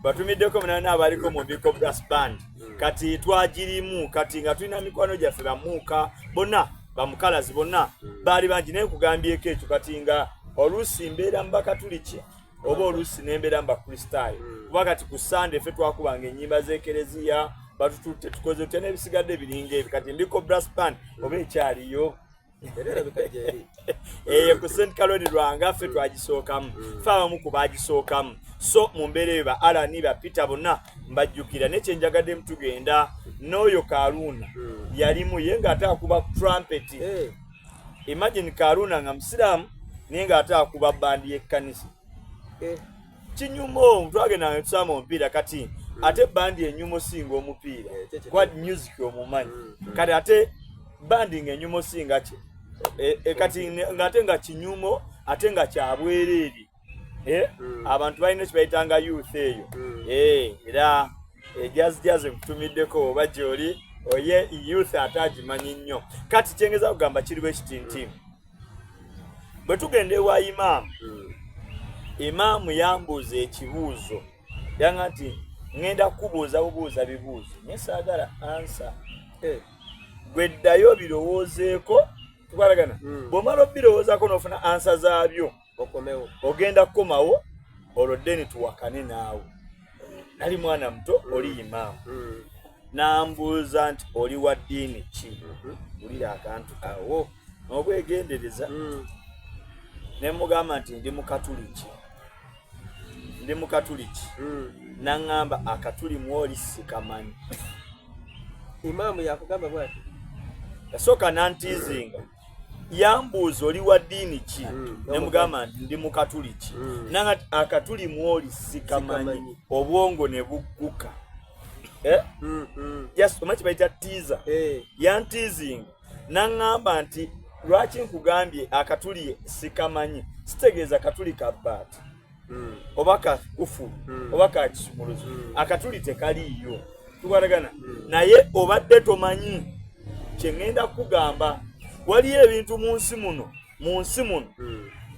Batumiddeko munana abaliko mu Mbiko Brass Band. Kati twagirimu kati nga tulina mikwano gyaffe bamuuka bonna bamukalazi bonna baali bangi naye nkugambyeko ekyo kati nga oluusi mbeera mu bakatuliki oba oluusi nembeera mu bakristaayo kuba kati ku sande ffe twakubanga ennyimba z'ekereziya batututte tukoze tutya n'ebisigadde biringa ebyo kati Mbiko Brass Band oba ekyaliyo Era erabika gyeri. Eyo ku St. Caroline Lwanga ffe twagisookamu ffe abamu ku baagisookamu so mu mbeera eyo ba Alani ba Peter bonna mbajjukira naye kyenjagadde tugenda n'oyo Karuuna yalimu ye ng'ate akuba trumpet. Eh. Imagine Karuuna nga musiraamu naye ng'ate akuba bandi y'ekkanisa. Eh. Kinyuma twagenda nga tusamba omupiira kati ate bandi enyuma osinga omupiira Eh, kuba music omumanyi kati ate bandi nga enyuma osinga ki e, e, kati ng'ate nga kinyumo ate nga kyabwereere eh? Abantu balina ekibayitanga youth eyo eh, era ejazz jazz nkutumiddeko oba gyoli oye youth ate agimanyi nnyo kati kyengeza kugamba kiri bwe kiti nti bwe tugenda ewa imaamu imaamu yambuuza ekibuuzo yanga nti ŋŋenda kukubuuza bubuuza bibuuzo naye saagala ansa Eh. gwe ddayo birowoozeeko tukwatagana bw'omala obirowoozaako n'ofuna ansa zaabyo Okomewo. Ogenda kukomawo olwo deni tuwakane naawe nali mwana muto oli imaamu nambuuza nti oli wa ddiini ki wulira akantu Awo. n'obwegendereza ne mugamba nti ndi mukatuliki ndi mukatuliki naŋŋamba akatuli mwoli sikamanyi Imaamu yakugamba bw'ati. Yasooka nantiizinga yambuuza oli wa ddiini ki ne mugamba nti ndi mukatuliki nanga nti akatuli mwoli sikamanyi Sikamanyi. obwongo ne bugguka Eh? Just omanyi kye bayita teaser. Eh. Yantiizinga naŋŋamba nti lwaki nkugambye akatuli sikamanyi sitegeeza katuli ka bbaati oba ka kufulu oba ka kisumuluzo akatuli tekaliiyo tukwatagana naye obadde tomanyi kye ŋŋenda kukugamba waliyo ebintu mu nsi muno mu nsi muno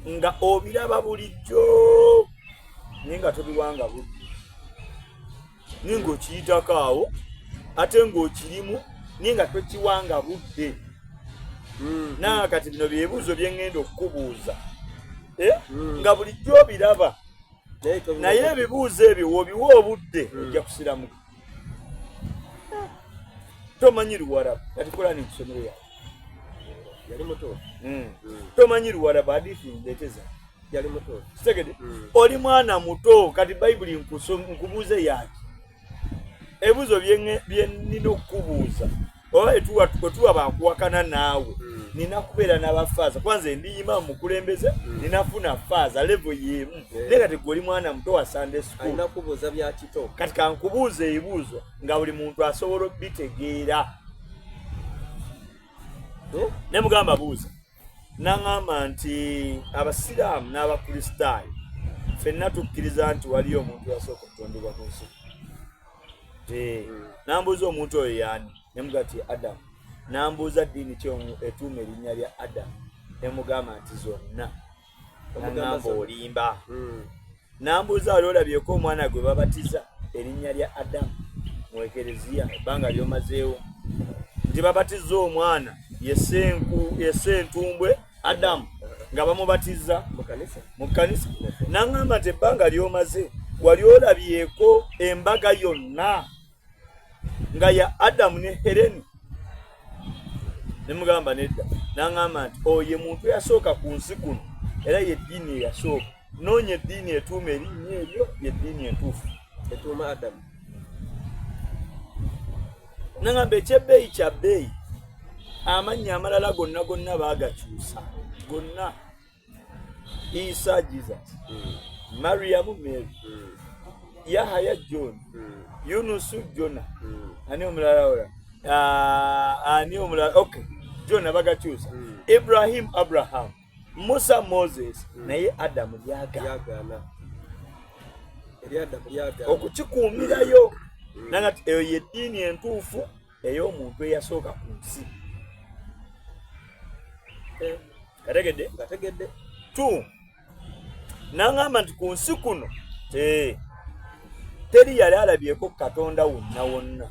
nga obiraba bulijjo naye nga tobiwanga budde naye ng'okiyitako awo ate ng'okirimu naye nga tokiwanga budde naa kati bino byebuuzo bye ŋŋenda okukubuuza Eh? Nga bulijjo obiraba naye ebibuuzo ebyo w'obiwa obudde ojja kusiramuka tomanyi luwarabu kati kulani nkusomero yawe Yali mutuufu. Tomanyi luwarabu hadithi ndeeteza Yali mutuufu. Kitegede oli mwana muto kati bayibuli nkubuuze yaki ebibuuzo bye nnina okukubuuza oba etuwa bakuwakana naawe nina kubeera n'abafaaza kuba nze ndiyima mukulembeze ninafuna faaza levo y'emu naye kati gwe oli mwana muto wa Sunday school Alina kubuuza bya kito. Kati kankubuuza ebibuuzo nga buli muntu asobola obitegeera Eh? Ne mugamba buuza naŋŋamba nti abasiraamu n'abakristaayo ffenna tukkiriza nti waliyo omuntu eyasooka okutondebwa ku nsi Nambuuza omuntu oyo yaani ne mugamba nti Adamu nambuuza ddiini ki etuuma erinnya lya Adamu ne mugamba nti zonna naŋŋamba olimba Nambuuza wali olabyeko omwana gwe babatiza erinnya lya Adamu mu ekereziya ebbanga ly'omazeewo nti babatiza omwana ye Ssentumbwe Adamu nga bamubatiza mu kkanisa naŋŋamba nti ebbanga ly'omaze wali olabyeko embaga yonna nga ya Adamu ne Heleni ne mugamba nedda n'aŋŋamba nti oyo ye muntu eyasooka ku nsi kuno era ye ddiini eyasooka noonya eddiini etuuma erinnya eryo ye ddiini entuufu etuuma Adamu n'aŋŋamba ekyebbeeyi kya bbeeyi amannya amalala gonna gonna baagakyusa gonna Isa Jesus Mariamu Mary Yahaya John Yunusu Jona ani omulala ola ani omulala okay Jona bagakyusa Ibrahim Abraham Musa Moses naye Adamu lyagaana okukikuumirayo nanga eyo yeddiini entuufu ey'omuntu eyasooka ku nsi eh. kategedde ngategedde tu nangamba nti ku nsi kuno eh. Teri yali alabyeko Katonda wonna wonna.